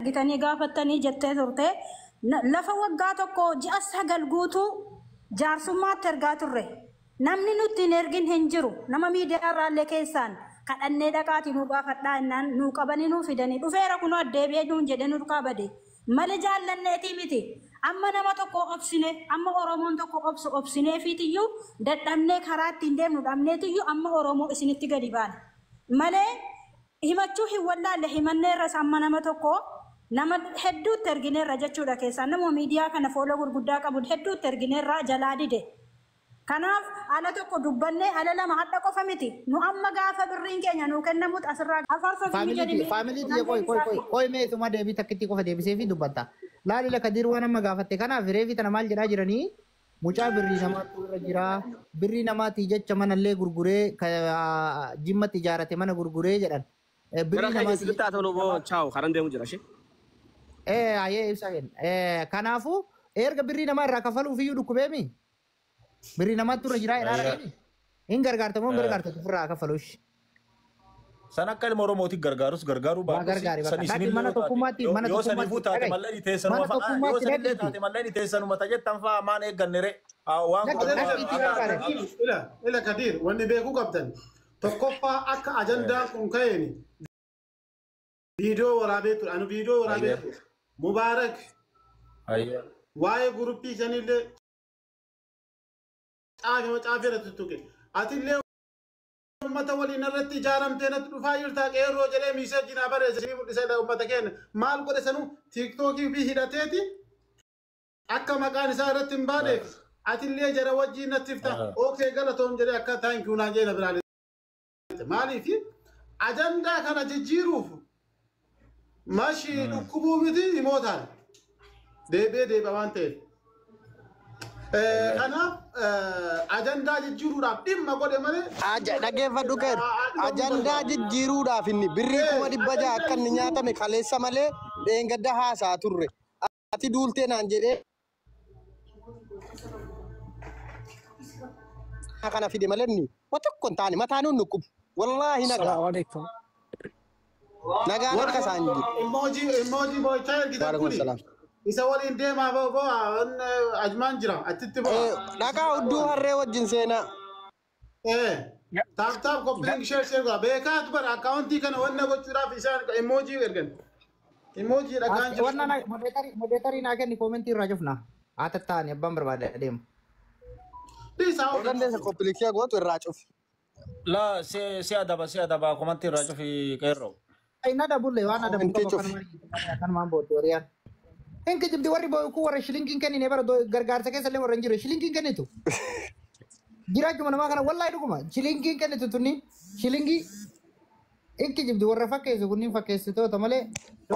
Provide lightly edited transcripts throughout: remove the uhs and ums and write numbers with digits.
Ergitanii gaafattanii jettee turte. Lafa waggaa tokko ji'a 9 guutuu jaarsummaatti ergaa turre. Namni nutti hin ergin hin jiru. Nama miidiyaa irraallee keessaan kadhannee dhaqaatii nuu gaafadhaa jennaan nuu qabanii nuu fidanii dhufeera kunoo addeebi'ee nuun jedhee nu dukaa bade. Malee jaallanneetii miti. Amma nama tokko obsine amma Oromoon tokko obsu obsineefiitiyyuu dadhabnee karaa ittiin deemnu dhabneetiyyuu amma Oromoo isinitti gadi baane. Malee himachuu hin wallaalle himanneerras amma nama tokko nama hedduutti ergineerra jechuudha keessaan nama miidiyaa kana fooloo gurguddaa qabu hedduutti ergineerra jalaa dide. Kanaaf ala tokko dubbannee ala lama hadha qofa miti. Nu amma gaafa birriin keenya nuu kennamutti asirraa afarsa fi Faamilii jedhimi. Faamilii tiyya qoy qoy qoy qoy mee isuma deebii takkitti qofa deebisee fi dubbatta. Laali la Kadiir waan amma gaafatte kanaaf reefi tana maal jedhaa jiranii mucaa birrii namaatu irra jira birrii namaatii jecha manallee gurguree ka jimmatti ijaarate mana gurguree jedhan. Gara Birrii keenya namaatii isinitti haa ta'u boo chaaw karan deemu jira ishee. Ayee ibsa kenna. Kanaafuu erga birrii namaa irraa kafaluuf iyyuu dhukkubeemi. Birrii namaatu irra jira jedhaa Ayya. dhaqeemi. Hin gargaarta moo hin gargaarta ofirraa kafaluush. San akka ilma Oromootti gargaarus gargaaruu Waa baadhus gargaari san bakka. Dhaqi isinillee mana yoo taate tokkummaatti mana yoo saniifuu tokkummaatti taate dhaga'i. malleen teessanuma Mana fa'a yoo tokkummaatti sanillee dhaqiti. taate malleen teessanuma tajettan fa'a maan eegganne re waan Dhaqi godhan dhaqi itti gargaare. Ila ila Kadir wanni beekuu qabdan tokkoffaa akka ajandaan kun ka'een viidiyoo waraabee ture anu viidiyoo waraabee ture Mubaarak waa'ee guruppii sanillee caafima caafii irratti tuqe atillee uummata waliin irratti ijaaramtee natti dhufaa jirtaa qeerroo jedhee miiseejii naa barreesse sii mul'isee uummata keenya maal godhe sanuu tiiktookii fi hidhateeti akka maqaan isaa irratti hin baaneef atillee jara wajjiin natti ifta ookee galatoom jedhee akka taankiyuu naan jedhe na biraa maaliif ajandaa kana jijjiiruuf mashii dhukkubuu miti himootaan deebi'ee deebi'a waan ta'eef. Kanaaf ajandaa jijjiiruudhaaf dhimma godhe malee. Dhaggeeffadhu keer ajandaa jijjiiruudhaaf inni birrii 600,000 akka inni nyaatame kaleessa malee dheengadda haasaa turre. Ati duultee naan jedhee kana fide malee inni wa tokko hin taane mataa nuun dhukkubu. Wallaahi nagaa. Salaamu alaikum. Nagaan akka isaan jiru. Emoji emoji boo'ichaa ergitan Waalaikum kuni salaam. isa waliin deemaa bo'aa ajmaan jira achitti bo'aa. Dhagaa hudduu harree wajjin seenaa. Taap taap koppiin share share godha beekaatu bara akkaawuntii kana wanna gochuudhaaf isaan emoji ergan. Emoji dhagaan jiru. Wanna modeetarii naa kenni koomentii irraa cufna. Haa tattaani abbaan barbaade adeemu. Dhiisaa Yoo dandeessa koppiliksii gootu irraa cufi. La si adaba si adaba komantii irraa cufi qeerroo. Inni adabulle waan adabu Komentii qabu cufi. akkanumaan booddee horiyaan. Hin kijibdi warri kun warra shilingiin kennine bara gargaarsa keessa illee warra hin jirre shilingiin kennitu. Jiraachuma namaa kana wallaahi dhuguma shilingiin kennitu tunni shilingii hin kijibdi warra fakkeessu kunniin fakkeessitoota malee.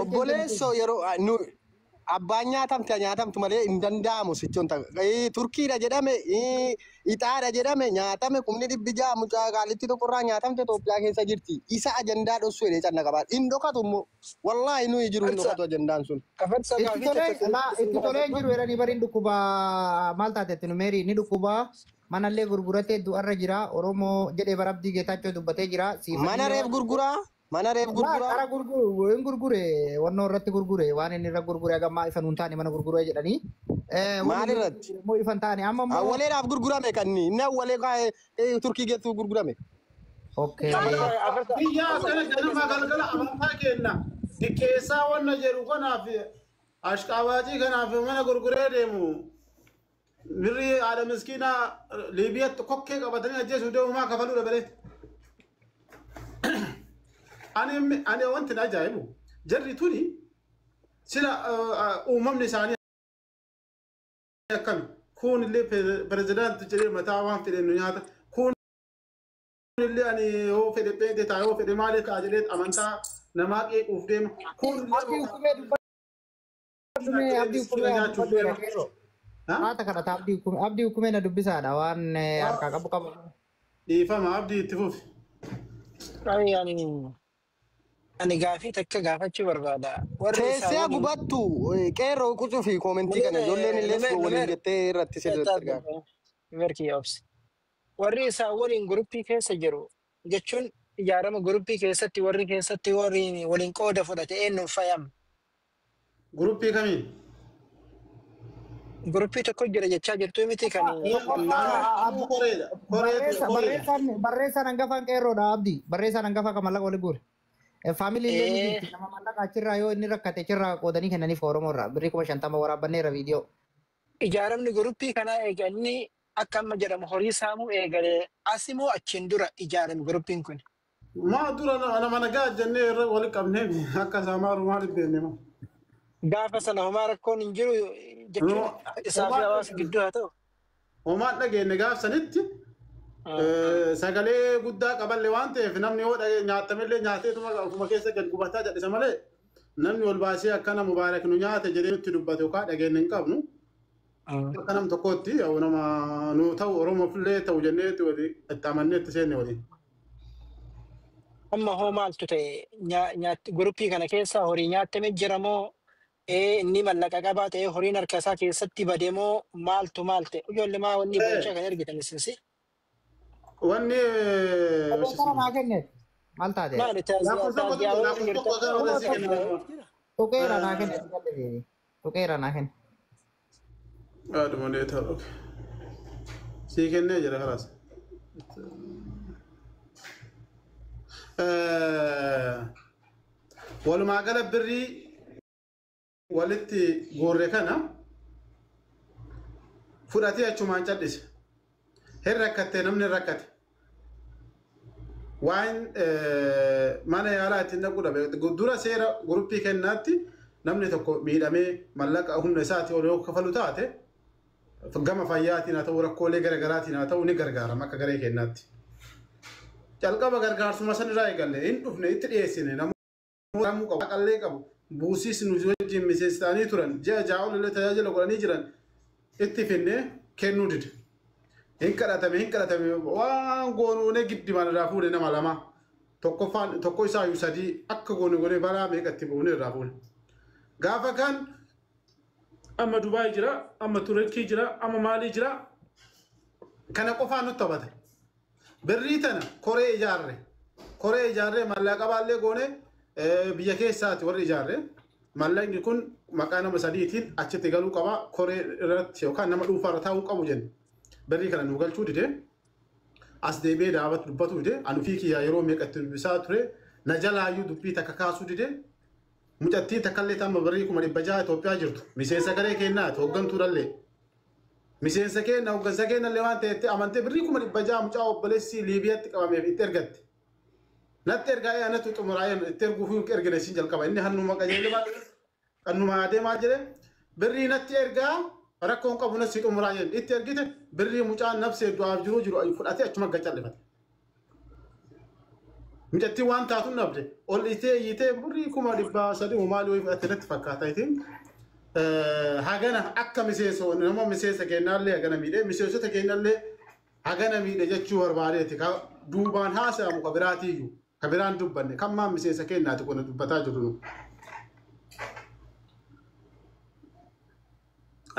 Obboleessoo yeroo nu abbaan nyaatamte nyaatamtu malee hin danda'amu sichoon ta'a. Turkiidha jedhame ixaadha jedhame nyaatame 600,000 mucaa qaalitti tokkorraa nyaatamte Itoophiyaa keessa jirti. Isa ajandaa dhossu jedhee canna qabaa. Hin dhokatu immoo wallaahi nuyi jiru hin dhokatu ajandaan sun. Afarsa Itti gaafii tolee takka laa itti tolee hin jiru jedhanii bariin dhukkuba maal taatetti nu meerii ni dhukkuba manallee gurguratee du'arra jira Oromoo jedhee bara Abdii Geetaachoo dubbatee jira. Mana reef gurguraa mana reef Laa gurguraa. qara gurguru hin gurgure wannoo irratti gurgure waan inni irra gurgure hagammaa ifa nuun taane mana gurgure jedhanii. Maal irratti? Immoo ifa hin taane amma immoo. Awwaleedhaaf gurgurame kan inni inni awwalee kaa'ee Turkii geessu gurgurame. Okay. Biyya akkana ganama galgala amantaa kenna. Diqqeessaa wanna jedhu kanaaf ashqaabaacii kanaaf mana gurguree deemu. Birrii haadha miskiinaa Liibiyaatti kokkee qabatanii ajjeesuu deemu maa kafaluu dabalee. Ani ani wanti na ajaa'ibu jarri tuni sila uumamni isaanii akkami kun illee pirezidaanti jedhee mataa waan fedhe nu nyaata kun illee ani yoo fedhe pheente ta'a yoo fedhe maali ta'a jedhee amantaa namaa qeequuf deema kun Abdii hukumee dubbadhu mee abdii hukumee nyaachuuf dubbadhu deema. qeerroo. Haata kadhata abdii hukumee abdii hukumee na dubbisaadha waan harkaa qabu qabu. Dhiifama abdii itti fufi. Ani ani gaafii takka gaafachuu barbaada. Warri isaa Teessee waliin gubattu qeerroo qucuu fi koomentii kana ijoolleen illee waliin jettee irratti sirriitti argaa. Numerkii obsi. Warri isaa waliin guruppii keessa jiru jechuun ijaarama guruppii keessatti warri keessatti waliin waliin qooda fudhate eenyuun fayyama. Guruppii kamiin? Guruppii tokko jira jechaa jirtu miti kan mallaqa. Koreedha. Koreetu koreedha. Barreessaan hangafaan qeerroodha Abdii. Barreessaan hangafaa kan mallaqa waliin guure. Faamilii illee ni jirti. Nama mallaqa achirraa yoo inni rakkate achirraa qoodanii kennaniif Oromoo irraa. Birrii 50,000 waraabbanneera viidiyoo. Ijaaramni guruppii kanaa eeganni akka amma jedhamu horii saamuu eegalee asimoo achiin dura ijaarame guruppiin kun. Maa dura nama nagaa jennee irra wali qabnee akka saamaaru maal beekne moo? Gaafa sana homaa rakkoon hin jiru jechuun isaa fi hawaasa gidduu haa ta'u. Homaan dhageenye gaaf sanitti sagalee guddaa qaballe waan ta'eef namni yoo nyaatamillee nyaateetuma ofuma keessa gad gubataa jedhisa malee namni ol baasee akkana Mubaarak nu nyaate jedhee nutti dubbate yookaan dhageenye hin qabnu. Akka nam tokkootti nama nu ta'u Oromoofillee ta'u jennee itti amannee itti seenne waliin. Amma hoo maaltu ta'e guruppii kana keessa horii nyaatame jira moo inni mallaqa qabaa ta'e horiin harka isaa keessatti bade moo maaltu maal ta'e ijoollee maa wanni boochaa kan ergitan isinsi. Wanni Kana naa kenne maal taate? Maali taaziyaa warri jirtan. Tuqeera naa kenne. Tuqeera naa kenne. Aaduma ta'u. Sii kennee jira kalaas. Walumaa gala birrii walitti guurre kana fudhatee achumaan cal'ise. Hin rakkatte namni hin rakkate. Waan mana yaalaa ittiin dhaquu dhabe. Dura seera guruppii kennaatti namni tokko miidhamee mallaqa humna isaatii ol yoo kafalu taate gama fayyaatiin haa ta'u rakkoolee garaagaraatiin haa ta'u ni gargaarama akka garee kennaatti. Calqaba gargaarsuma sanirraa eegalle hin dhufne itti dhiyeessine namoota qabu qallee qabu buusiis nu wajjin miseensa ta'anii turan ji'a ja'a ol illee tajaajila godhanii jiran itti finnee kennuu dide. Hin kadhatame waan goonuunee giddimaan irraa fuune nama lama tokkoffaan tokko isaayyuu sadii akka goone goonee balaa meeqatti buune irraa fuune. Gaafa kan amma Dubaay jira, amma Turkii jira, amma Maalii jira. Kana qofaan nutti taphate. Birrii tana koree ijaarre. Koree ijaarree mallaqa baallee goone biyya keessaati warri ijaarre. Mallaqni kun maqaa nama sadiitiin achitti galuu qaba. Koree irratti yookaan nama dhuunfaa irra taa'uu qabu jenne. Birrii kana nu galchuu dide. As deebi'ee daawwatu dubbatu dide. Ani ofii kiyyaa yeroo meeqa itti dubbisaa ture. Na jalaayyuu dubbii takka kaasuu dide. Mucattii takkallee tamma birrii 600,000 Itoophiyaa jirtu. Miseensa garee kennaati hooggantuudhallee. Miseensa kenna hooggansa kennallee waan ta'etti amantee birrii 600,000 mucaa obboleessi Liibiyaatti qabameef itti ergatte. Natti ergaa anatu xumuraa itti erguuf ergine siin jalqaba. Inni hannuma qajeelee kannuma adeemaa jedhe birrii natti ergaa rakkoon qabu natti xumuraa jedhe itti ergite birrii mucaan nafsee du'aaf jiru jiru fudhatee achuma gacallifate. Mucattiin waan taatu dhabde ol itee iyyitee birrii 300,000 maalii wayii fudhatte natti fakkaata itiin. Hagana akka miseensa nama miseensa kennaallee hagana miidhee miseensota kennaallee hagana miidhe jechuu barbaadeeti. Duubaan haasa'amu ka biraatiiyyuu ka biraan dubbanne kan maan miseensa kennaati kun dubbataa jiru nu.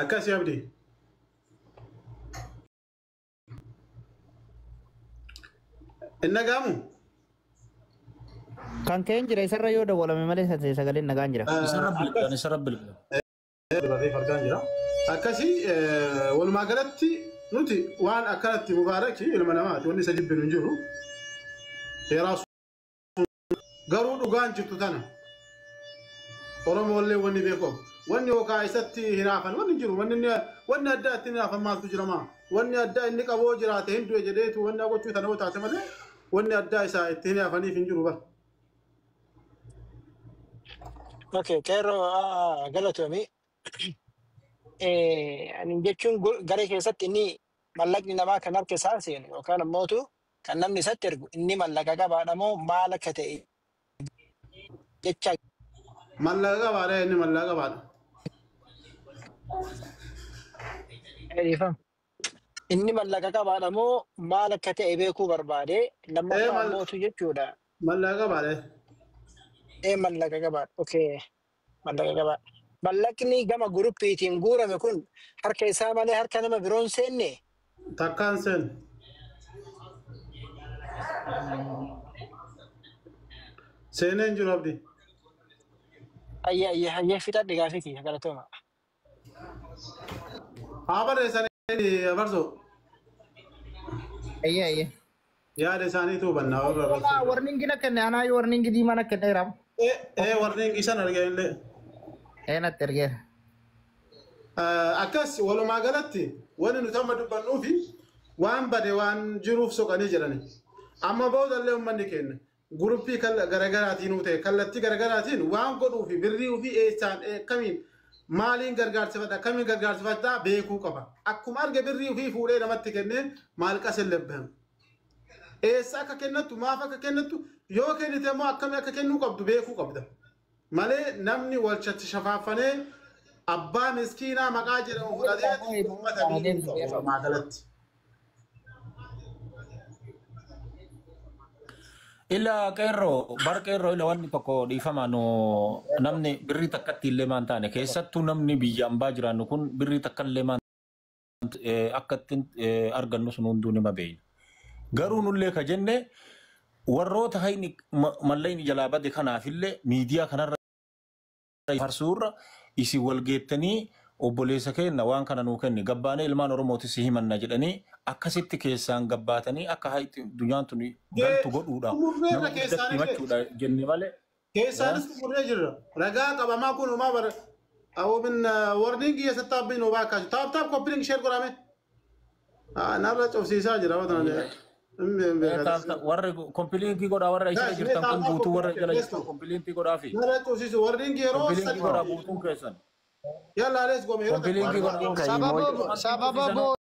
Akkasii Abdii. Inni dhaga'amu? Kan keen jira isarra yoo dawwalame malee sagaleen nagaan jira. Isarra bilbilan isarra bilbilan. Barreeffa argaan jira. Akkasii walumaa galatti nuti waan akkanatti Mubaarak ilma namaati wanni isa jibbinu hin jiru. Heeraa garuu dhugaan jirtu tana. Oromoollee wanni beeku wanni yookaan isatti hinaafan wanni jiru wanni addaa itti hinaafan maaltu jira maa wanni addaa inni qaboo jiraate hin du'e jedheetu wanni gochuu tana yoo taate malee wanni addaa isaa itti hinaafaniif hin jiru bara. Okay, qeerroo galatoomii. Ani jechuun garee keessatti inni mallaqni namaa kan harka isaa seenu yookaan ammootu kan namni isatti ergu inni mallaqa qabaadha moo maal akka ta'e jecha. Mallaqa qabaadha inni mallaqa qabaadha. Inni mallaqa qabaadha moo maal akka ta'e beekuu barbaade lammaffaa ammootu jechuudha. Mallaqa qabaadha. Mallaqa qabaadha. Okay. Mallaqa qabaadha. Mallaqni gama guruppiitiin guurame kun harka isaa malee harka nama biroon seenne. Takkaan seenne. Seenee hin jiru Abdii. Ayyee ayyee ayyee fixadhe gaafii kiyya galatooma. Haa barreessanii abarsoo. Ayyee ayyee. Yaada isaaniitu hubannaa warra Walaa warningi na kenne anaayyuu warningi diimaa na kenneera. Ee warningi isan argee illee. Ee natti ergeera. Akkas walumaa galatti wanni nuti amma dubbannuufi waan bade waan jiruuf soqanii jedhani. Amma boodallee uummanni keenya guruppii garagaraatiin ta'e kallattii garagaraatiin waan godhuufi birrii ofii eessaan akkamiin maaliin gargaarsifadha akkamiin gargaarsifadhaa beekuu qaba. Akkuma arge birrii ofii fuudhee namatti kennee maalqas hin lebbamu. Eessa akka kennattu maaf akka kennattu yoo kennite immoo akkamii akka kennuu qabdu beekuu qabda. Malee namni wal shafaafanee abbaa miskiinaa maqaa jedhamu fudhatee uummata miidhuu qabu walumaa galatti. Ila qeerroo bar qeerroo ila wanni tokko dhiifama nu namni birrii takkatti illee maan taane keessattuu namni biyya ambaa jiraannu kun birrii takka illee maan akka ittiin argannu sun hunduu nima beeyna. Garuu nullee ka jenne warroota hayni mallayni jalaa bade kanaafillee miidiyaa kanarra farsuurra isin wal geettanii obboleessa keenya waan kana nuu kenni gabbaanee ilmaan Oromootis himanna jedhanii akkasitti keessaan gabbaatanii akka hayti dunyaan tun galtu godhuudha. Xumurreerra Nama guddatti keessaan illee. himachuudha jenne malee. Keessaanis xumurree jirra. Ragaa qabamaa kun homaa bara. Awoomin warningi eessatti nu baakaasu. Taap taap koppiliin ishee godhame. Narra cobsiisaa jira waan Warri kompiliinkii godhaa warra ishee jirtan kun guutuu warra jala jirtan kompiliinkii godhaafi. Narra cobsiisu warningi yeroo Kompiliinkii godhaa guutuun keessan. Yalla let's go. Kompiliinkii godhaa. Sababa sababa